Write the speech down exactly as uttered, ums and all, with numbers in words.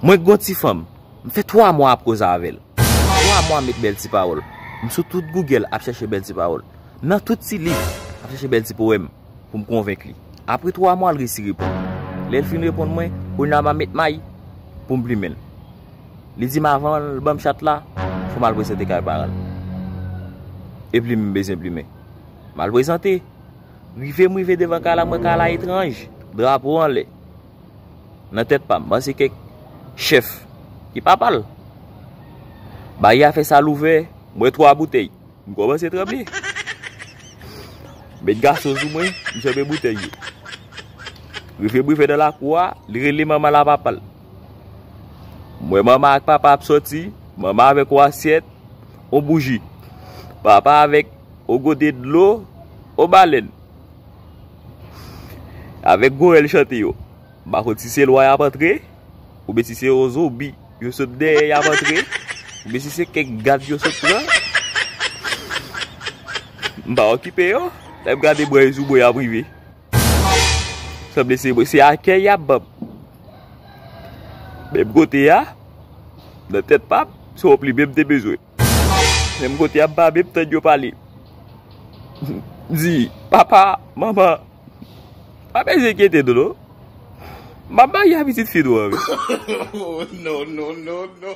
Mwen gon ti fanm, m fè twa mwa ap koze avè l. Twa mwa met bèl ti pawòl. M sou tout Google ap chèche bèl ti pawòl. Nan tout ti liv, ap chèche bèl ti powèm pou m konvenk li. Apre twa mwa, l resi reponn. Lè l fin reponn mwen, kounye a m a met may pou m plimen l. Li di m avan l ban m chat la, fò m al prezante kay paran l. E plimen m bezwen plimen. M al prezante. Rive m rive devan kay la, m wè kay la etranj. Drapo anlè. Nan tèt pa m, m panse kèk chèf ki papa l. Baryè a fè sa l ouvè, m wè twa boutèy. M kòmanse tranble. Met gason sou mwen, m janbe boutèy yo. Rive m rive nan lakou a, li rele manman l a papa l. M wè manman ak papa ap sòti, manman avèk yon asyèt, yon bouji. Papa avèk yon gode dlo, yon balèn. Avèk gwo rèl chante yo. M pa konn si se lwa y ap antre, oubyen si se yon zonbi yo sot dèyè y ap antre, oubyen si se kèk gad yo sot pran. M pa okipe yo, lè m gade bwè yo sou bwè y ap rive. Sanble se, se akèy y ap ban m. Menm kote a, nan tèt pa m, se yon plimen m te bezwen. Menm kote a, m pa menm tann yo pale. M di, papa, manman, pa bezwen enkyete nou non. M ap marye a pitit fi nou an wi. Oh, non, non, non, non.